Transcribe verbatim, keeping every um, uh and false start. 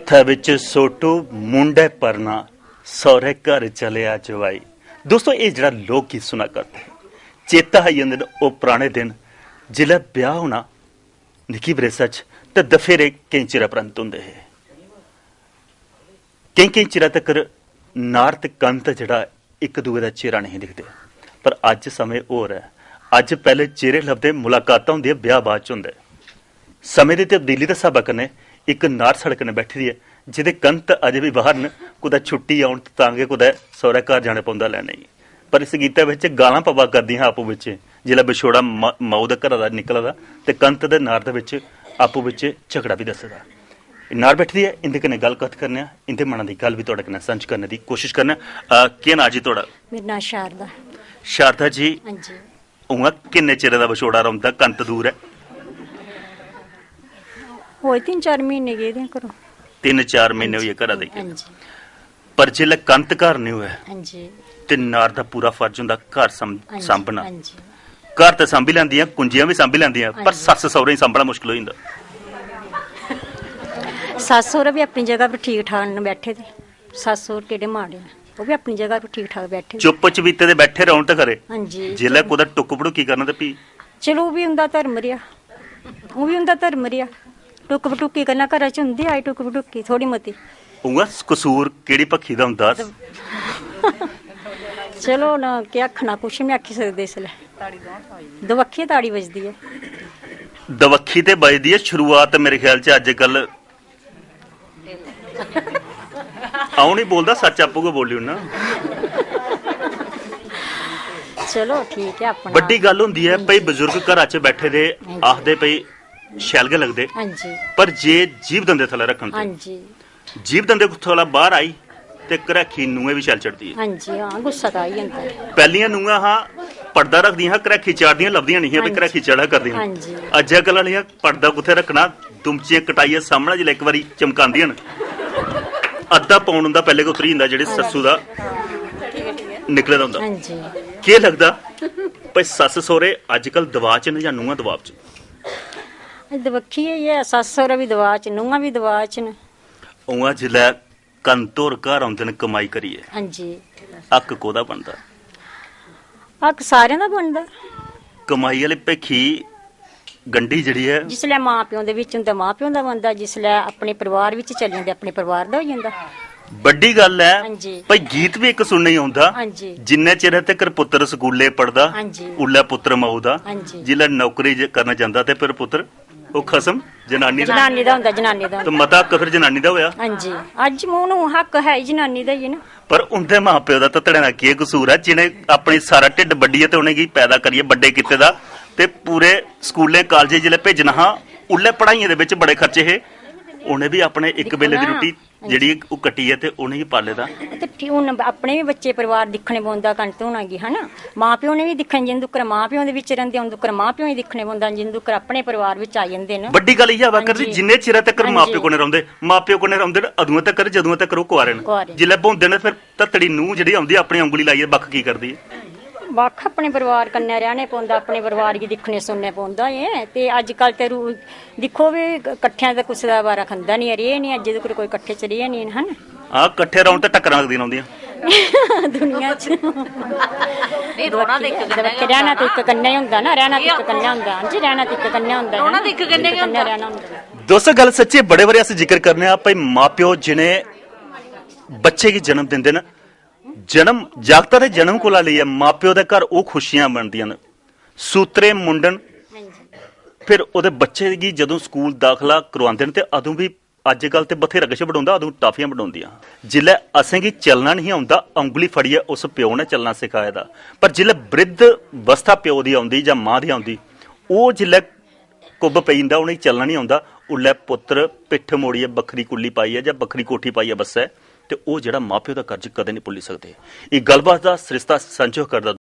हत्था बिच सोटू, मुंडै परना, सौरे घर चलेआ जवाई। दोस्तो, एह् जेह्ड़ा लोक गीत सुना करदे, चेता आई जंदे न ओह् पराने दिन, जिसलै ब्याह होना निक्की बरेसा च, ते दफेरे केईं चिरै परैंत होंदे हे। केईं केईं चिरै तक्कर नार ते कंत जेह्ड़ा इक दूए दा चेहरा नेईं दिखदे। पर अज्ज समें होर ऐ। अज्ज पैह्ले चेहरे लभदे, मुलाकातां होंदियां, ब्याह बाद च होंदा ऐ। समें दी तब्दीली दे स्हाबै कन्नै इक नार साढ़े कन्नै बैठी दी ऐ, जेह्दे कंत अजें बी बाहर न। कुतै छुट्टी औन तां गै कुतै सौह्रै घर जाना पौंदा लैने गी। पर इस गीतै बिच गालां पवा करदियां आपूं बिच्चें, जिसलै बछोड़ा म-, माऊ दे घरा दा निकला दा, ते कंत ते नार दे बिच आपूं बिच्चें झगड़ा बी दस्से दा। नार बैठी दी ऐ, इंदे कन्नै गल्ल कत्थ करने आं, इंदे मना दी गल्ल बी थुआढ़े कन्नै सांझी करने दी कोशिश करने आं। अ, केह् नांऽ जी थुआढ़ा? मेरा नांऽ शारदा। शारदा जी, हां जी। उ'आं किन्ने चिरै दा बछोड़ा रौंह्दा, कंत दूर ऐ? होए तिन्न चार म्हीने गेदे घरों। तिन्न चार म्हीने होई गे घरा दे गेदे। हां जी। पर जिसलै कंत घर निं होऐ, हां जी। ते नार दा पूरा फर्ज होंदा घर सं-, हां जी, सांभना। हां जी। घर ते सांभी लैंदियां, कुंजियां बी सांभी लैंदियां, पर हां जी। सस्स सौह्रे गी सांभना मुश्कल होई जंदा। सस्स सौह्रे बी अपनी जगह पर ठीक ठाक न बैठे दे। सस्स सौह्रे केह्ड़े माड़े न, ओह् बी अपनी जगह पर ठीक ठाक बैठे दे। चुप्प चपीते दे बैठे रौह्न ते खरे। हां जी। जिसलै कुतै टुक्क भड़ुक्की करन ते फ्ही? चलो, ओह् बी उं'दा धर्म रेहा, ओह् बी उं'दा धर्म रेहा। टुक्क भटुक्की करना घरै च होंदी आई, टुक्क भटुक्की थोह्ड़ी मती। उ'आं कसूर केह्ड़ी पक्खी दा होंदा? चलो, हून केह् आखना, कुछ बी निं आखी सकदे इसलै। दबक्खियै ताड़ी बजदी ऐ। दबक्खी ते बजदी ऐ, शुरुआत मेरे ख्याल च अज्जकल अ'ऊं निं बोलदा, सच्च आपूं गै बोल्ली ओड़ना। चलो, ठीक ऐ, अपना बड्डी गल्ल होंदी ऐ, हां जी। भई, बजुर्ग घरा च बैठे दे, हां जी। आखदे, भई, शैल गै लगदे, हां जी। पर जे जीभ दंदे थल्लै रक्खन ते हां जी। जीभ दंदे थल्लै बाहर आई ते घरैखी नूहें बी शैल चढ़दी ऐ। हां जी, हां, गुस्सा तां आई जंदा ऐ। पैह्लियां नूहां हा, पर्दा रखदियां हा, घरैखी चाढ़दियां लभदियां नेईं हियां, भई, हां जी। घरैखी चढ़ा करदियां। हां जी। अज्जै कल्लै आह्लियां पर्दा कुत्थै रक्खना, दुमचियां कटाइयै सामनै जिसलै इक बारी चमकांदियां न, अद्धा पौन उं'दा पैह्लें गै उतरी जंदा, जेह्ड़े सस्सू दा निकले दा होंदा। हां जी। केह् लगदा भई, सस्स सौह्रे अज्जकल दबाऽ च न जां नूहां दबाऽ च? दबक्खी गै ऐ, सस्स सौह्रा बी दबाऽ च, नूहां बी दबाऽ च न। उ'आं जिसलै कंत होर घर औंदे न कमाई करियै, हां जी। हक्क कोह्दा बनदा? हक्क सारें दा बनदा। कमाई आह्ले भेखी गंढी जेह्ड़ी ऐ, जिसलै मां प्योऽ दे बिच होंदे, मां प्योऽ दा बनदा, जिसलै अपने परिवार बिच चली जंदे, अपने परिवार दा होई जंदा। बड्डी गल्ल ऐ, हां जी। भाई, गीत बी इक सुनने गी औंदा, हां जी। जिन्ने चिरै तगर पुत्तर स्कूलै पढ़दा, हां जी। उल्लै पुत्तर माऊ दा, हां जी। जिसलै नौकरी ज-, करन जंदा ते फिर पुत्तर ओह् खसम जनानी दा। जनानी दा होंदा, जनानी दा ते होंदा। मता हक्क फिर जनानी दा होआ। हां जी, अज्ज हून हक्क है ही जनानी दा ही ना। पर उं'दे मां प्यो दा धत्तड़ें दा केह् कसूर ऐ, जि'नें अपनी सारा ढिड्ड बड्ढियै ते उ'नेंगी पैदा करियै बड्डे कीते दा, ते पूरे स्कूलें कालजें जिसलै भेजना हा, उल्लै पढ़ाइयें दे बिच बड़े खर्चे हे, उ'नें बी अपने इक बेले दी रुट्टी जेह्ड़ी ओह् कट्टियै ते उ'नेंगी पाले दा। ते फ्ही हून अपने बी बच्चे परिवार दिक्खने पौंदा, कंत होना गी, है ना? मां प्यो ने बी दिक्खने, जिन्ने तक्कर मां प्यो दे बिच रौंह्दे, उन्ने तक्कर मां प्यो गी दिक्खने पौंदा, जिन्ने तक्कर अपने परिवार बिच आई जंदे न। बड्डी गल्ल इ'यै आवा करदी, हां जी। जिन्ने चिरै तक्कर हां मां जी। प्यो कन्नै रौंह्दे, मां प्यो कन्नै रौंह्दे न अदुआं तक्कर, जदुआं तक्कर ओह् कुआरे न। कुआरे न। जिसलै ब्होंदे न, फिर धत्तड़ी नूंह् जेह्ड़ी औंदी, अपनी उंगली लाइयै बक्ख की करदी ऐ? बक्ख अपने परिवार कन्नै रैह्ने पौंदा, अपने परिवार गी दिक्खने सुनने पौंदा ऐ। ते अज्जकल ते रू-, दिक्खो बी, कट्ठें ते कुसै दा बारा खंदा निं ऐ, रेह् निं, अज्जै तक्कर कोई कट्ठे च रेह् निं, है ना? हां, कट्ठे रौह्न ते टक्करां लगदियां रौंह्दियां। दुनिया च। नेईं, रौह्ना ते इक कन्नै गै रौह्ना ते इक होंदा कन्नै ना। होंदा ना, रैह्ना ते इक कन्नै होंदा। हां जी, रैह्ना ते इक कन्नै होंदा, रौह्ना है ना? ते इक कन्नै गै इक कन्नै होंदा। रैह्ना होंदा। दोस्तों, गल्ल सच्ची, बड़े बारी अस जिक्र करने आं भाई, मां प्यो जि'नें बच्चे गी जन्म दिंदे न, जन्म, जागता दे जन्म कोला लेइयै मां प्यो दे घर ओह् खुशियां बनदियां न। सूत्रे मुंडन, फिर ओह्दे बच्चे गी जदूं स्कूल दाखला करोआंदे न, ते अदूं बी, अज्जकल ते बथेरा किश बंडोंदा, अदूं टाफियां बंडोंदियां। जिसलै असेंगी चलना नेईं औंदा, औंगली फड़ियै उस प्यो ने चलना सखाए दा। पर जिसलै बृद्ध अवस्था प्यो दी औंदी जां मां दी औंदी, ओह् जिसलै कुब्ब पेई जंदा, उ'नेंगी चलना निं औंदा, उल्लै पुत्तर पिट्ठ मोड़ियै बक्खरी कुल्ली पाइयै जां बक्खरी कोठी पाइयै बस्सै, ते ओह् जेह्ड़ा मां प्यो दा कर्ज कदें निं भुल्ली सकदे। एह् गल्लबात दा सरिस्ता सांझा करदा